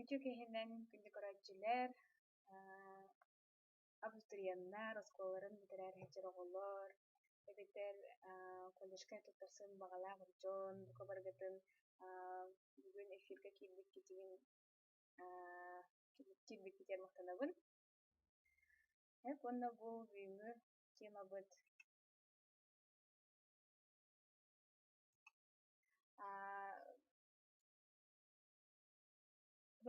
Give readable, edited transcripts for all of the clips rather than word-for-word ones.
Үтүө киһинэн күндү көрөөччүлэр, абитуриеннар, оскуолаларын бүтэрэр сылдьар оҕолор, эбэтэр колледжка туттарсыан баҕалаах дьон бука барыгытын бүгүн эфиргэ киирбиккитигин киирбиккитигэр махтанабын. Уонна бу бүгүҥҥү темабыт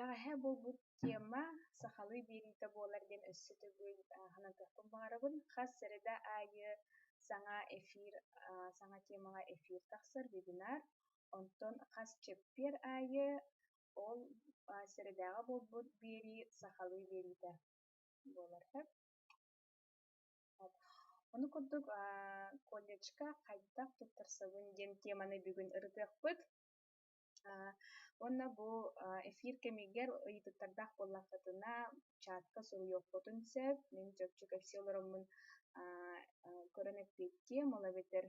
Бэҕэһээ буолбут тема сахалыы биэриитэ буолар диэн өссө төгүл санатыахпын баҕарабын. Хас сэрэдэ аайы саҥа эфир, саҥа темаҕа эфир тахсар, вебинар. Онтон хас чэппиэр аайы ол сэрэдээҕэ буолбут биэрии сахалыы биэриитэ буолар. Ону курдук колледжка хайдах туттарсабын диэн теманы бүгүн ырытыахпыт. Уонна бу эфир кэмигэр ыйытыктардаах буоллаххытына, чатка суруйуоххутун сөп. Мин чопчу кэпсии олороммун көрөн эппиэттиэм, ол эбэтэр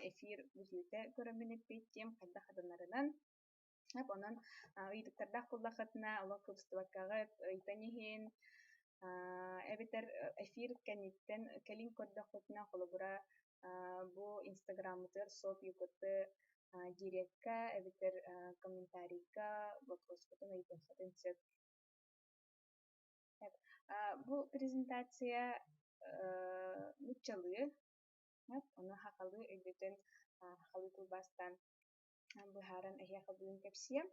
эфир бүтүүтэ көрөммүн эппиэттиэм, хайдах хатанарынан. Онон ыйытыктардаах буоллаххытына, олох кыбыстыбаккаҕыт ыйытан иһин, эбэтэр эфир кэнниттэн кэлин көрдөххүтүнэ, холобура, бу инстаграммытыгар СОП ЮКТ дирекка эбэтэр комментарийга боппуруоскутун ыйытыаххытын сөп. Бу презентация нуччалыы, ону сахалыы өйдөтөн, сахалыы тылбаастаан быһааран эһиэхэ бүгүн кэпсиэм.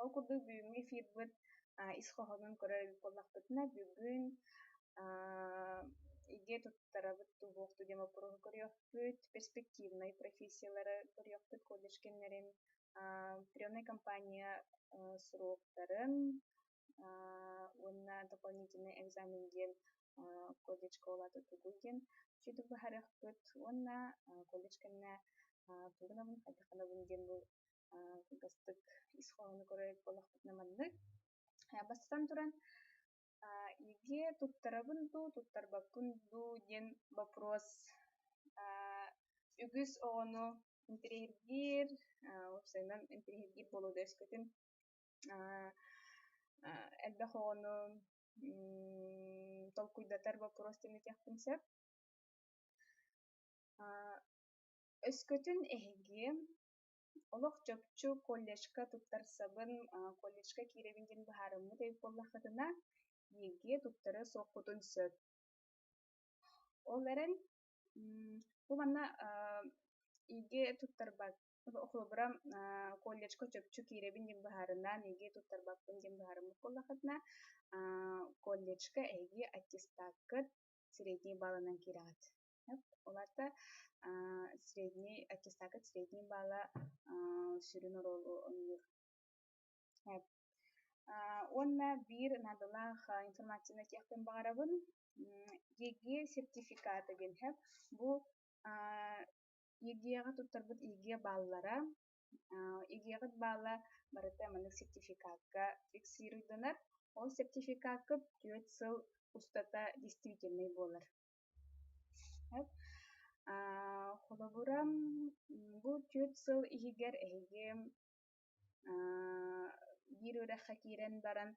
Ол курдук бүгүҥҥү эфирбыт ис хоһоонун көрөр эбит буоллахпытына, бүгүн ИГЭ туттарабыт туһуохту диэн боппуруоһу көрүөхпүт, перспективнай профессиялары көрүөхпүт колледж кэмнэрин, приемнай компания сроктарын уонна дополнительный экзамен диэн колледжка ол аата тугуй диэн сүдү быһаарыахпыт уонна колледж кэннэ тугу гынабын, хайдах гынабын диэн бу кылгастык ис хоһоону көрөр буоллахпытына маннык. Бастатан туран, ЕГЭ туттарабын дуу, туттарбаппын дуу диэн вопрос үгүс оҕону интэриэһиргиир, уопсайынан интэриэһиргиир буолуо да өскөтүн элбэх оҕону толкуйдатар боппуруос диэн этиэхпин сөп. Өскөтүн эһиги олох чопчу колледжка туттарсабын, колледжка киирэбин диэн быһаарыммыт эбит буоллаххытына, ЕГЭ туттарыа суоххутун сөп. Ол эрэн, бу манна ЕГЭ туттарбат холобура, колледжка чопчу киирэбин диэн быһаарынан, ЕГЭ туттарбаппын диэн быһаарыммыт буоллаххытына, колледжка эһиги аттестаккыт средний баллынан киирэҕит. Ол аата средний аттестаккыт средний балла сүрүн оруолу оонньуур. Уонна биир наадалаах информацияны этиэхпин баҕарабын. ЕГЭ сертификата диэн сөп. Бу ЕГЭ-ҕэ туттарбыт ЕГЭ бааллара. ЕГЭ-ҕит баала барыта маннык сертификакка фиксируйданар. Ол сертификаккыт 4 сыл устата действительный буолар. Холобура, бу 4 сыл иһигэр эһиги биир үөрэххэ киирэн баран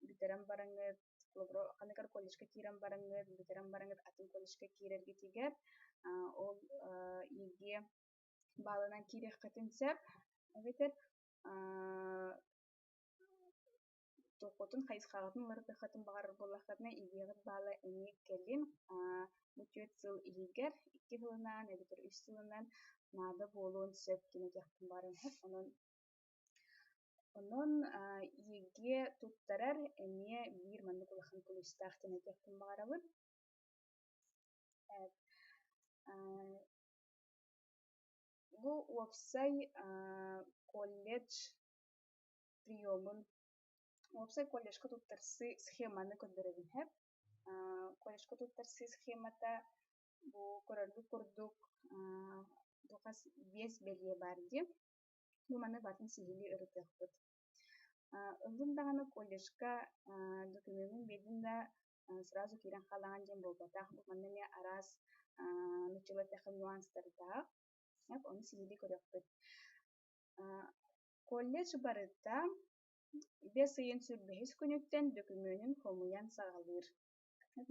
бүтэрэн бараҥҥыт, холобура, ханнык эрэ колледжка киирэн бараҥҥыт, бүтэрэн бараҥҥыт атын колледжка киирэргитигэр ол ЕГЭ баалынан киириэххитин сөп эбэтэр Туоххутун хайысхаҕытын уларытыаххытын баҕарар буоллаххытына, ЕГЭ-ҕит баала эмиэ кэлин бу 4 сыл иһигэр 2 сылынан эбэтэр 3 сылынан наада буолуон сөп диэн этиэхпин баҕарабын. Онон ЕГЭ туттарар эмиэ биир маннык улахан плюстаах диэн этиэхпин баҕарабын. Бу уопсай колледж приемун уопсай колледжка туттарсыы схеманы көрдөрөбүн сөп. Колледжка туттарсыы схемата бу көрөргүт курдук бу хас биэс бэлиэ баар дии. Бу маны барытын сиһилии ырытыахпыт. Ыллым даҕаны колледжка докумеммун биэрдим да сразу киирэн хаалаҕын диэн буолбатах. Бу манна эмиэ араас нууччалыы эттэххэ нюанстардаах. Ону сиһилии көрүөхпүт. Колледж барыта Бэс ыйын сүүрбэһис күнүттэн дөкүмүөнүн хомуйан саҕалыыр.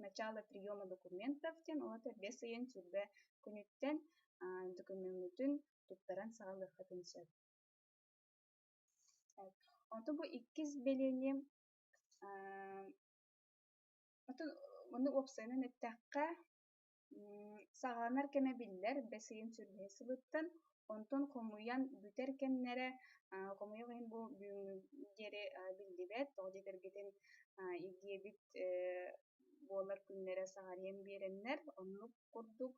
Начало приема документов диэн ол аата бэс ыйын 20 күнүттэн докумеммутун туттаран саҕалыаххытын сөп. Онтон бу иккис бэлиэни отон ону уопсайынан эттэххэ, саҕаланар кэмэ биллэр, бэс ыйын 25 сылыттан, онтон хомуйан бүтэр кэмнэрэ, хомойуох иһин бу бүгүҥҥү диэри биллибэт, тоҕо диэтэргитин ИГИЭбит буолар күннэрэ саҕарыйан биэрэннэр, оннук курдук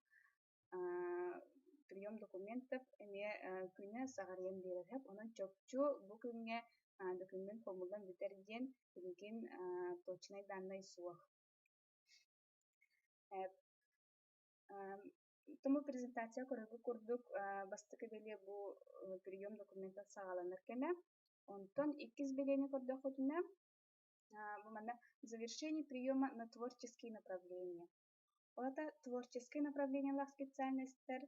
прием документов эмиэ күнэ саҕарыйан биэрэр. Онон чопчу бу күҥҥэ документ хомуллан бүтэр диэн билигин точнай даннай суох. Тому презентация көрөргө курдук бастакы бэлиэ бу прием документов саҕаланар кэмэ. Онтон иккис бэлиэни көрдөххүтүнэ, бу манна завершение приема на творческие направления. Ол это творческие направлениялаах специальностар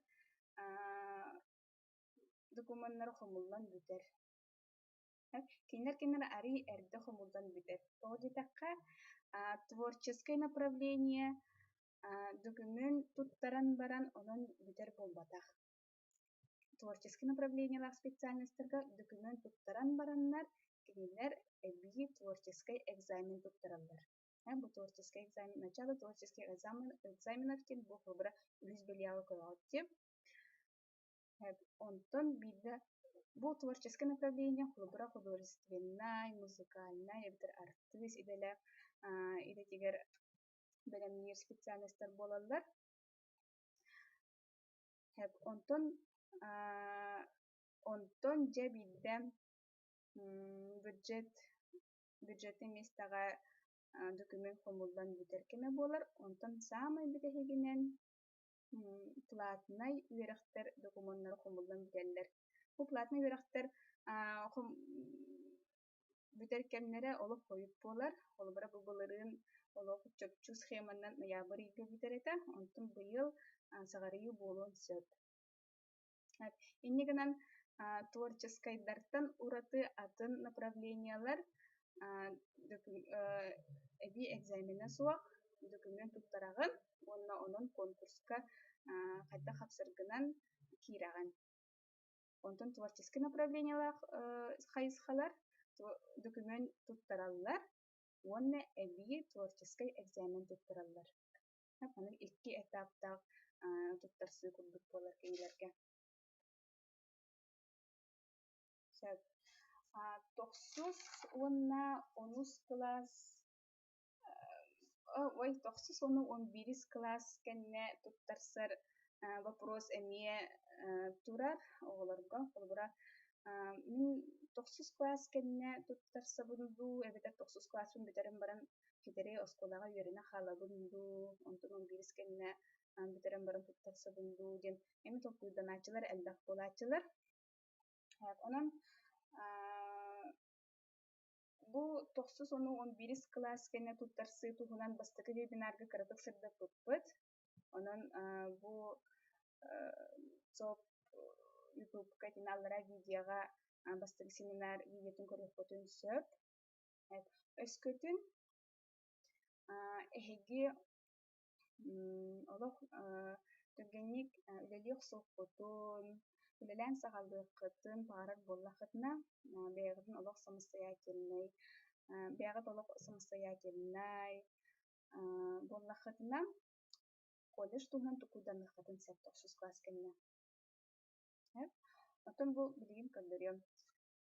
докумуоннара хомуллан бүтэр. Кинилэр арый эрдэ хомуллан бүтэр. Тоҕо диэтэххэ, творческое направление документ туттаран баран онон бүтэр буолбатах. Творческое направлениелаах специальностарга документ туттаран бараннар, кинилэр эбии творческий экзамен туттараллар. Бу творческий экзамен, начало творческих экзаменов диэн бу холобура үһүс бэлиэҕэ көрөҕүт диэн. Онтон биирдэ бу творческое направление холобура художественнай, музыкальнай эбэтэр артыыс идэлээх идэтигэр бэлэмниир специальностар буолаллар. Онтон онтон дьэ биирдэ бюджет бюджетнай миэстэҕэ документ хомуллан бүтэр кэмэ буолар. Онтон саамай бүтэһигинэн платнай үөрэхтэр докумуоннара хомуллан бүтэллэр. Бу платнай үөрэхтэр бүтэр кэмнэрэ олох хойут буолар. Холобура, бу былырыын олох чопчу схеманан ноябрь ыйга бүтэр этэ. Онтон быйыл саҕарыйыы буолуон сөп. Инньэ гынан творческайдартан ураты атын направлениелар эбии экзамена суох документ туттараҕын уонна онон конкурска хайдах хапсаргынан киирэҕин. Онтон творческий направлениелаах хайысхалар документ туттараллар уонна эбии творческай экзамен туттараллар. Аны икки этаптаах туттарсыы курдук буолар кинилэргэ. Сөп. Тохсус уонна онус кылаас ой, тохсус уонна 11-ис кылаас кэннэ туттарсар вопрос эмиэ турар оҕолорго. Холобура, мин тохсус кылаас кэннэ туттарсабын дуу, эбэтэр тохсус кылааспын бүтэрэн баран ситэри оскуолаҕа үөрэнэ хаалабын дуу, онтон 11-ис кэннэ бүтэрэн баран туттарсабын дуу диэн эмиэ толкуйданааччылар элбэх буолааччылар. Онон бу тохсус уонна 11-ис кылаас кэннэ туттарсыы туһунан бастакы вебинарга кыратык сырдаппыппыт. Онон бу ЦОП ютубка итиннэ аллараа видеоҕа бастакы семинар видеотун көрүөххүтүн сөп. Өскөтүн эһиги олох түргэнник үлэлии охсуоххутун, үлэлээн саҕалыаххытын баҕарар буоллаххытына, бэйэҕитин олох самостоятельнай, бэйэҕит олох самостоятельнай буоллаххытына, колледж туһунан тукуйданыаххытын сөп тохсус кылаас кэннэ. Оттон бу билигин көрдөрүөм.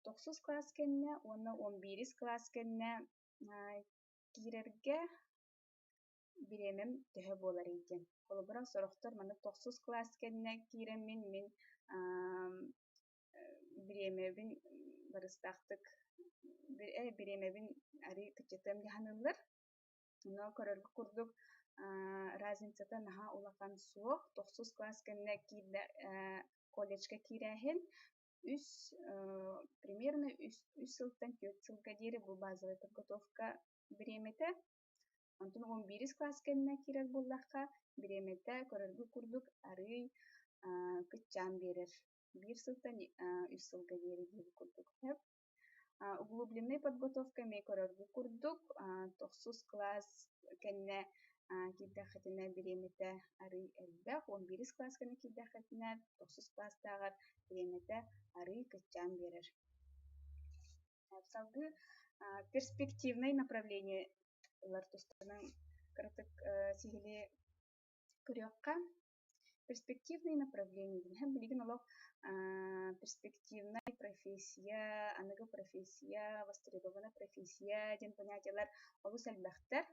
Тохсус кылаас кэннэ уонна 11-ис кылаас кэннэ киирэргэ бириэмэм төһө буоларый диэн. Холобура, сорохтор маннык тохсус кылаас кэннэ киирэммин мин бириэмэбин барыстаахтык бириэмэбин арыый кыччатыам дии саныыллар. Онно көрөргө курдук разницата наһаа улахан суох. Тохсус кылаас кэннэ киирдэ колледжка киирээһин үс примерно үс сылтан 4 сылга диэри бу базовая подготовка бириэмэтэ. Онтон 11-ис кылаас кэннэ киирэр буоллахха, бириэмэтэ көрөргө курдук арыый кыччаан биэрэр. Биир сылтан 3 сылга диэри диэбит курдук. Углубленнай подготовка эмиэ көрөргүт курдук, тохсус кылаас кэннэ киирдэххитинэ бириэмэтэ арыый элбэх, 11 кылаас кэннэ киирдэххитинэ тохсус кылаастааҕар бириэмэтэ арыый кыччаан биэрэр. Салгыы перспективнай направление ылар тустарынан кыратык сиһилии көрүөххэ. Перспективные направления диэн билигин олох перспективная профессия, аныгы профессия, востребованная профессия диэн понятиелар олус элбэхтэр.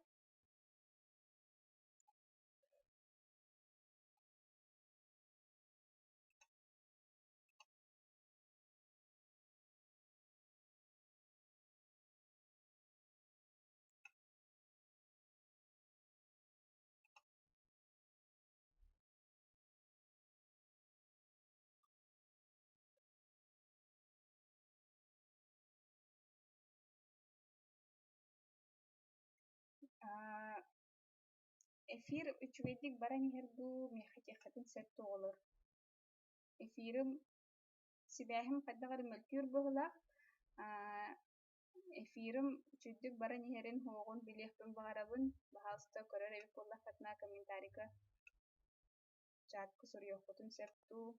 Эфир үчүгэйдик баран иһэр дуу, миэхэ этиэххитин сөп дуу оҕолор? Эфирым сибээһим хайдах эрэ мөлтүүр быһыылаах. Эфирым үчүгэйдик баран иһэрин суоҕун билиэхпин баҕарабын. Баһаалыста көрөр эбит буоллаххытына комментарийга чатка суруйуоххутун сөп дуу.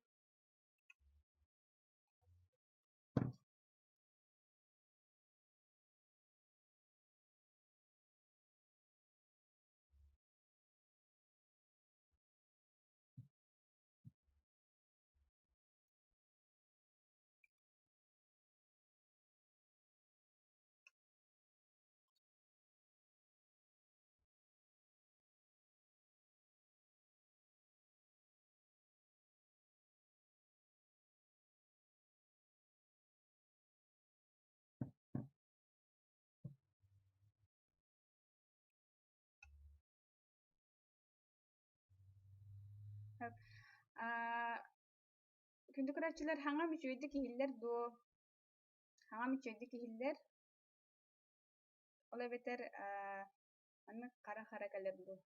Күндү көрөөччүлэр, хаҥам үчүгэйдик иһиллэр дуо? Хаҥам үчүгэйдик иһиллэр. Ол эбэтэр маннык хара-хара кэлэр дуу?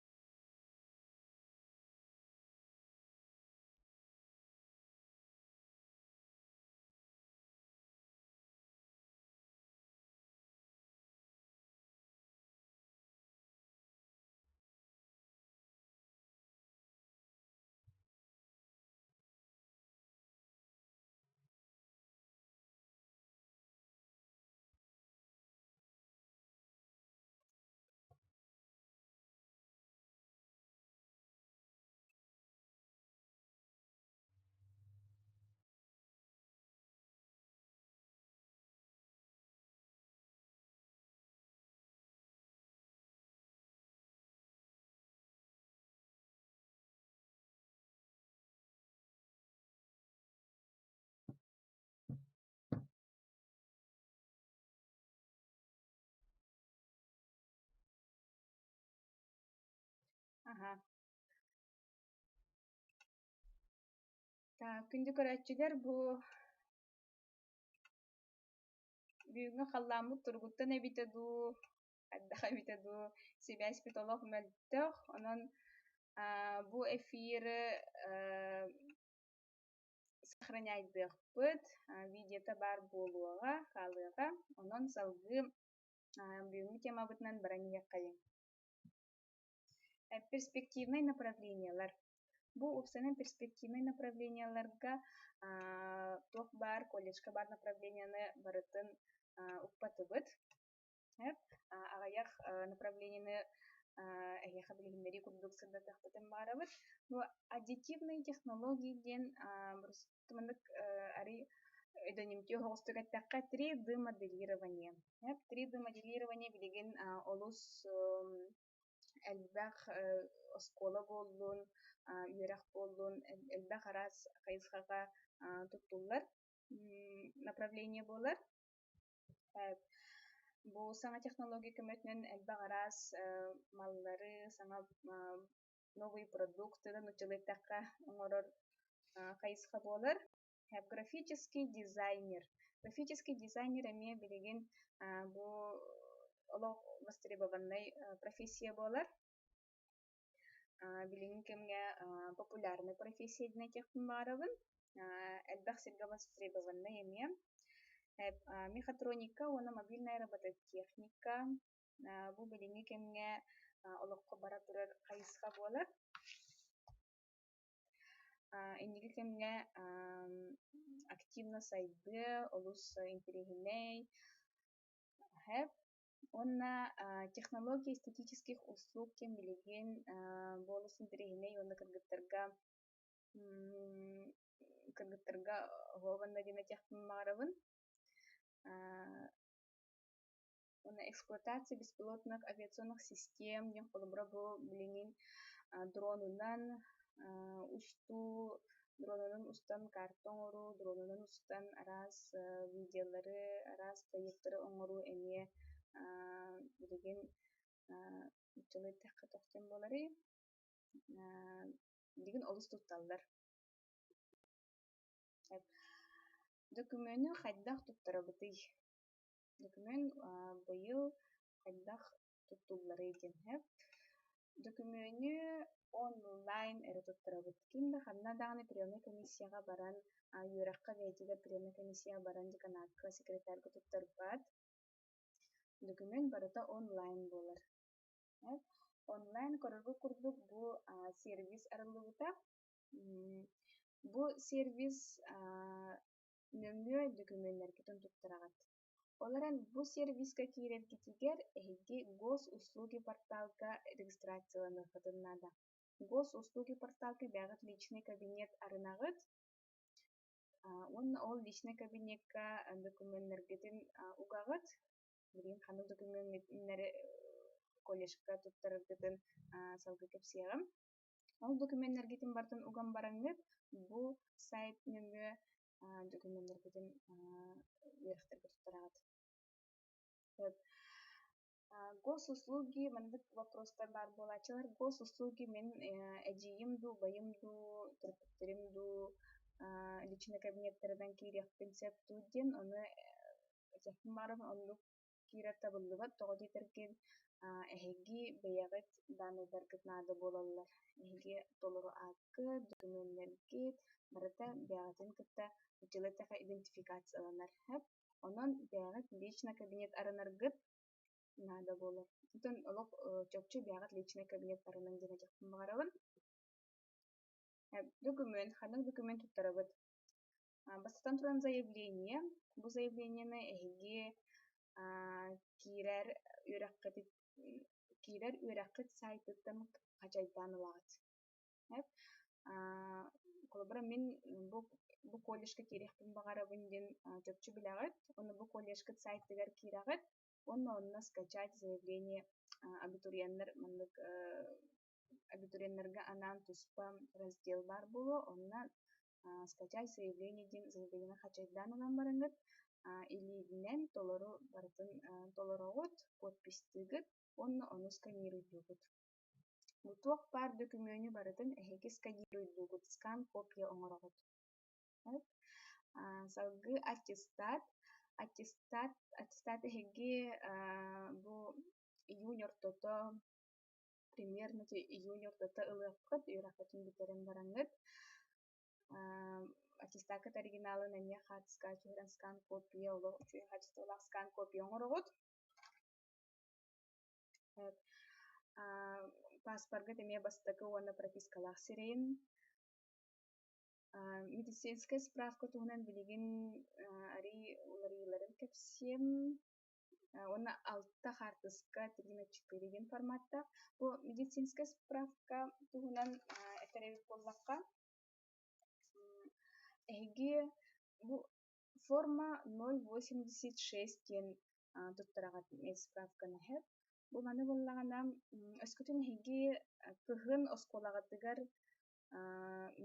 Аһа. Так, күндү көрөөччүлэр, бу бүгүҥҥү халлааммыт туругуттан эбитэ дуу, хайдах эбитэ дуу, сибээспит олох мөлтөх. Онон бу эфиры сохраняйдыахпыт, видеота баар буолуоҕа, хаалыаҕа. Онон салгыы бүгүҥҥү темабытынан баран иһиэххэйиҥ. Перспективнай направлениелар. Бу уопсайынан перспективнай направлениеларга туох баар колледжка баар направлениены барытын укпатыбыт. Аҕыйах направлениены эһиэхэ билиһиннэрии курдук сырдатыахпытын баҕарабыт. Бу аддитивные технологии диэн маннык арый өйдөнүмтүө соҕустук эттэххэ 3D моделирование. 3D моделирование билигин олус элбэх оскуола буоллун, үөрэх буоллун, элбэх араас хайысхаҕа туттуллар направление буолар. Бу саҥа технология көмөтүнэн элбэх араас маллары, саҥа новые продукты нууччалыы эттэххэ оҥорор хайысха буолар. Графический дизайнер. Графический дизайнер эмиэ билигин бу олох востребованнай профессия буолар. Билиҥҥи кэмҥэ популярнай профессия диэн этиэхпин баҕарабын. Элбэх сиргэ востребованнай эмиэ. Мехатроника уонна мобильная робототехника бу билиҥҥи кэмҥэ олоххо бара турар хайысха буолар. Инники кэмҥэ активно сайдыа, олус интэриэһинэй. Уонна технология эстетических услуг диэн билигин бу олус интэриэһинэй уонна кыргыттарга оһуобанна диэн этиэхпин баҕарабын. Уонна эксплуатация беспилотных авиационных систем диэн холобура бу билигин дронунан устуу, дронунан устан карта оҥоруу, дронунан устан араас видеолары, араас проекторы оҥоруу эмиэ билигин нууччалыы эттэххэ туох диэн буоларый, билигин олус тутталлар. Докумуону хайдах туттарабытый? Докумуон быйыл хайдах туттулларый диэн сөп. Докумуону онлайн эрэ туттарабыт. Ким да ханна даҕаны приемнай комиссияҕа баран, үөрэххэ бэйэтигэр приемнай комиссияҕа баран деканатка, секретарга туттарбат. Документ барыта онлайн буолар. Онлайн көрөргө курдук бу сервис арыллыбыта. Бу сервис нөҥүө докумуоннаргытын туттараҕыт. Ол эрэн бу сервиска киирэргитигэр эһиги Госуслуги порталга регистрацияланыаххытын наада. Госуслуги порталга бэйэҕит личный кабинет арынаҕыт уонна ол личный кабинекка докумуоннаргытын угаҕыт. Билигин ханнык докумуоннары колледжка туттараргытын салгыы кэпсиэҕим. Ол докумуоннаргытын барытын уган бараҥҥыт бу сайт нөҥүө докумуоннаргытын үөрэхтэргэ туттараҕыт. Госуслуги маннык вопростар баар буолааччылар. Госуслуги мин эдьиийим дуу, убайым дуу, төрөппүттэрим дуу личный кабинеттарынан киириэхпин сөп дуу диэн, ону этиэхпин баҕарабын, оннук киирэр табыллыбат. Тоҕо диэтэргин эһиги бэйэҕит дааннайдаргыт наада буолаллар. Эһиги толору ааккыт, докумуоннаргыт барыта бэйэҕитин кытта нууччалыы идентификацияланар. Онон бэйэҕит личный кабинет арынаргыт наада буолар. Оттон олох чопчу бэйэҕит личный кабинет арынан диэн этиэхпин баҕарабын. Документ, ханнык документ туттарабыт? Бастатан туран заявление. Бу заявлениены эһиги киирэр үөрэххит киирэр үөрэххит сайтыттан хачайдаан ылаҕыт. Холобура, мин бу колледжка киириэхпин баҕарабын диэн чопчу билэҕит. Уонна бу колледжкыт сайтыгар киирэҕит уонна онно скачать заявление абитуриеннар маннык абитуриеннарга анаан туспа раздел баар буолуо. Онно скачать заявление диэн заявлениены хачайдаан ылан бараҥҥыт илиинэн толору барытын толороҕут, подписьтыыгыт уонна ону сканируйдуугут. Бу туох баар дөкүмүөнү барытын эһиги сканируйдуугут, скан-копия оҥороҕут. Салгыы аттестат. Аттестат, аттестат эһиги бу июнь ортото, примерно июнь ортото ылыаххыт, үөрэххитин бүтэрэн бараҥҥыт. Аттестаккыт оригиналын эмиэ хаартыскаҕа түһэрэн скан-копия, олох үчүгэй хаачыстыбалаах скан-копия оҥороҕут. Паспоргыт эмиэ бастакы уонна пропискалаах сирэйин. Медицинскэй справка туһунан билигин арыый уларыйыыларын кэпсиэм. Уонна алта хаартыска 3 на 4 диэн форматтаах. Бу медицинскэй справка туһунан этэр эбит буоллахха, эһиги бу форма 0,86 диэн туттараҕыт медсправканы иһэр. Бу маны буллаҕына, өскөтүн эһиги кыһын оскуолаҕытыгар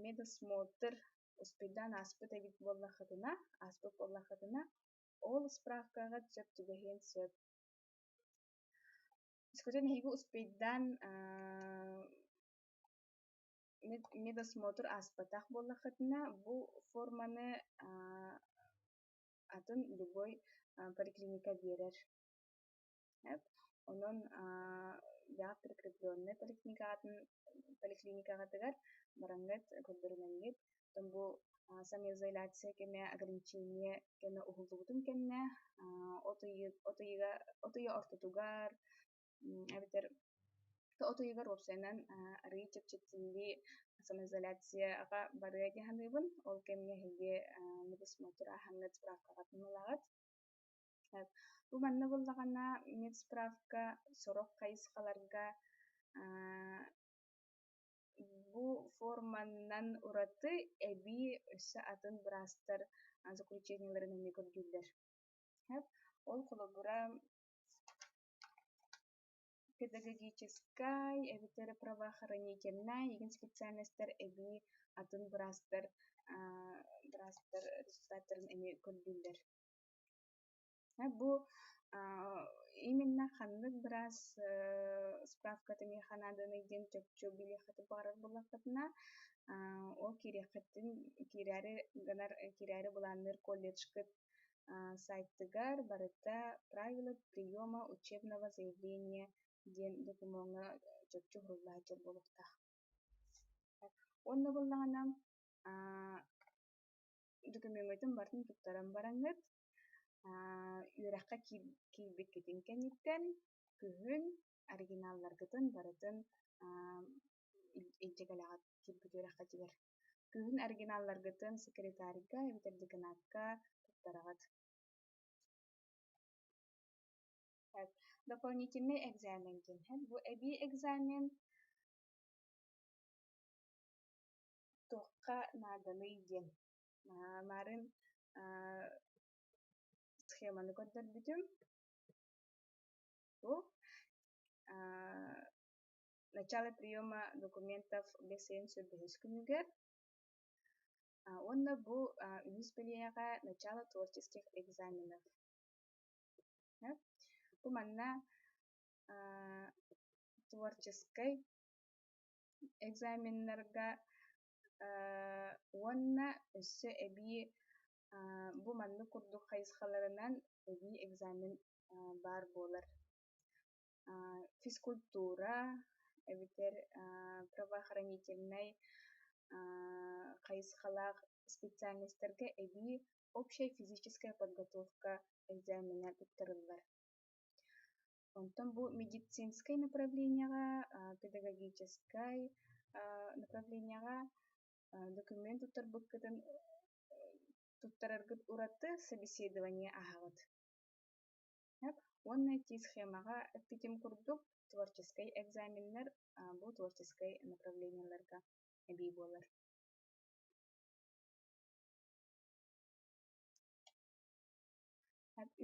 медосмотр успейдаан ааспыт эбит буоллаххытына, ааспыт буоллаххытына, ол справкаҕыт сөп түбэһиэн сөп. Өскөтүн эһиги успейдаан медосмотр ааспатах буоллаххытына, бу форманы атын любой поликлиника биэрэр. Онон бэйэҕит прикрепленнай поликлиникаҕытыгар бараҥҥыт көрдөрүнэҥҥит, бу Самоизоляция кэмэ, ограничение кэмэ уһуллубутун кэннэ от ыйа ортотугар эбэтэр от ыйыгар уопсайынан арыый чэпчэтиллии самоизоляцияҕа барыа дии саныыбын. Ол кэмҥэ эһиги медосмотр ааһаҥҥыт справкаҕытын ылаҕыт. Бу манна буоллаҕына медсправка сорох хайысхаларга бу форманан ураты эбии өссө атын быраастар заключениеларын эмиэ көрдүүллэр. Ол холобура педагогическай эбэтэр правоохранительнай игин специальностар эбии атын быраастар результаттарын эмиэ көрдүүллэр. Бу именно ханнык быраас справката миэхэ нааданый диэн чопчу билиэххитин баҕарар буоллаххытына, ол киириэххитин киирээри гынар киирээри былаанныыр колледжкыт сайтыгар барыта «Правила приема учебного заявления» диэн докумуоҥҥа чопчу уһулла сылдьар буолуохтаах. Уонна буоллаҕына докумуоҥҥутун барытын туттаран бараҥҥыт, үөрэххэ киирбиккитин кэнниттэн күһүн оригиналларгытын барытын илдьэ кэлэҕит киирбит үөрэххитигэр. Күһүн оригиналларгытын секретарьга эбэтэр деканатка туттараҕыт. Дополнительный экзамен диэн. Бу эбии экзамен туохха нааданый диэн. Марын схеманы көрдөрбүтүм. Бу начало приема документов бэс ыйын сүүрбэһис күнүгэр уонна бу үһүс бэлиэҕэ начало творческих экзаменов. Бу манна творческай экзаменнарга уонна өссө эбии бу маннык курдук хайысхаларынан эбии экзамен баар буолар. Физкультура эбэтэр правоохранительнай хайысхалаах специальностарга эбии общая физическая подготовка экзамена туттарыллар. Онтон бу медицинскэй направлениеҕа, педагогическай направлениеҕа документ туттарбыккытын туттараргыт ураты собеседование ааһаҕыт. Уонна ити схемаҕа эппитим курдук творческай экзаменнар бу творческай направлениеларга эбии буолар.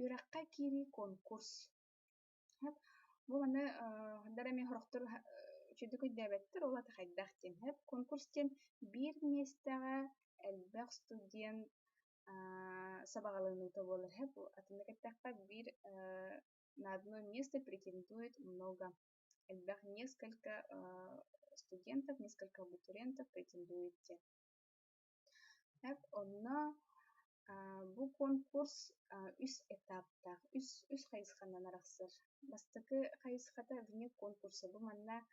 Үөрэххэ киирии конкурс. Бу маны хандар эмиэ сорохтор үчүгдүк өйдөөбөттөр, ол аата хайдах диэн. Конкурс диэн биир миэстэҕэ элбэх студент сабаҕаланыыта буолар. Бу атыннык эттэххэ, биир на одно место претендует много. Элбэх несколько студентов, несколько абитуриентов претендует диэн. Онно бу конкурс үс этаптаах, үс хайысханан арахсар. Бастакы хайысхата вне конкурса. Бу манна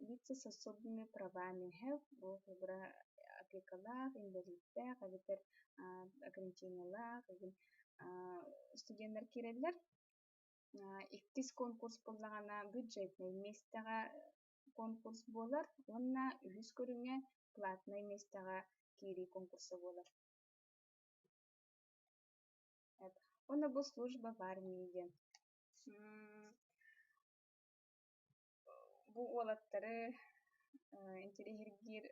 лица с особыми правами бу холобура опекалаах, инбэлииттээх эбэтэр ограничениелаах студеннар киирэллэр. Иккис конкурс буоллаҕына бюджетнай миэстэҕэ конкурс буолар уонна үһүс көрүҥэ платнай миэстэҕэ киирии конкурса буолар. Уонна бу служба в армии диэн. Бу уолаттары интэриэһиргиир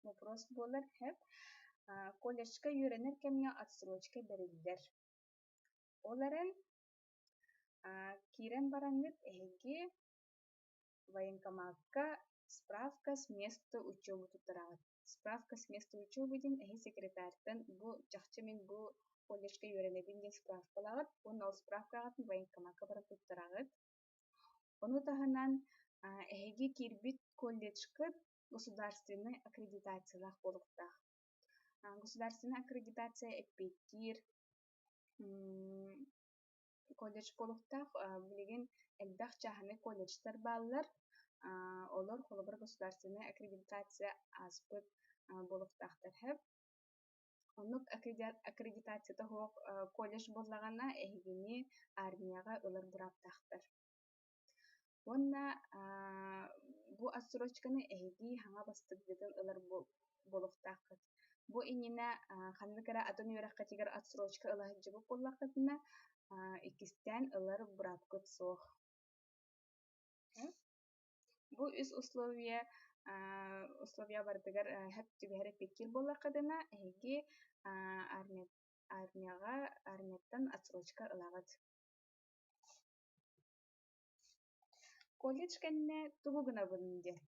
вопрос буолар. Колледжка үөрэнэр кэмҥэ отсрочка бэриллэр. Ол эрэн киирэн бараҥҥыт эһиги военкомакка справка с места учебы туттараҕыт. Справка с места учебы диэн эһи секретарьтан бу чахчы мин бу колледжка үөрэнэбин диэн справкалаҕыт уонна ол справкаҕытын военкомакка баран туттараҕыт. Ону таһынан эһиги киирбит колледжкыт государственнай аккредитациялаах буолуохтаах. Государственнай аккредитация эппиэттиир колледж буолуохтаах. Билигин элбэх чааһынай колледжтар бааллар. Олор холобур государственная аккредитация ааспыт буолуохтаахтар сөп. Оннук аккредитацията суох колледж буоллаҕына, эһигини армияҕа ылар бырааптаахтар. Уонна бу отсрочканы эһиги хаҥа бастыггытын ылар буолуохтааххыт. Бу иннинэ ханнык эрэ атын үөрэххитигэр отсрочка ыла сылдьыбыт буоллаххытына, иккистээн ылар быраапкыт суох. Бу үс условия барытыгар сөп түбэһэр эппиэттиир буоллаххытына, эһиги армияҕа армияттан отсрочка ылаҕыт. Колледж кэннэ тугу гынабын диэн.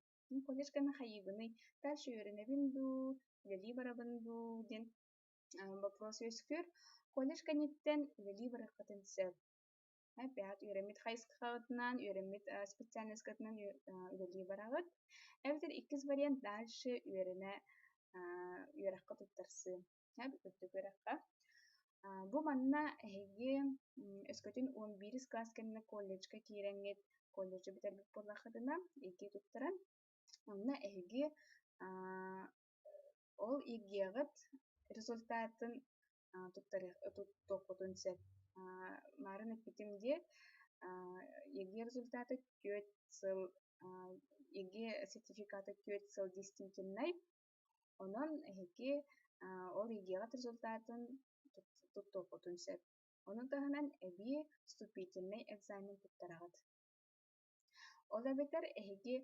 Колледж кэннэ хайыыбыный? Дальше үөрэнэбин дуу, үлэлии барабын дуу диэн вопрос үөскүүр. Колледж кэнниттэн үлэлии барыаххытын сөп. Бэйэҕит үөрэммит хайысхаҕытынан, үөрэммит специальноскытынан үлэлии бараҕыт. Эбэтэр иккис вариант дальше үөрэнэ үөрэххэ туттарсыы. Үрдүк үөрэххэ. Бу манна эһиги өскөтүн 11 класс кэннэ колледжка киирэҥҥит, колледжы бүтэрбит буоллаххытына, ЕГЭ туттаран, онно эһиги ол ЕГЭ-ҕит результатын туттуоххутун сөп. Маарын эппитим дии, ЕГЭ результата 4 сыл, ЕГЭ сертификата 4 сыл действительнай. Онон эһиги ол ЕГЭ-ҕит результатын туттуоххутун сөп. Ону таһынан эбии вступительнай экзамен туттараҕыт. Ол эбэтэр эһиги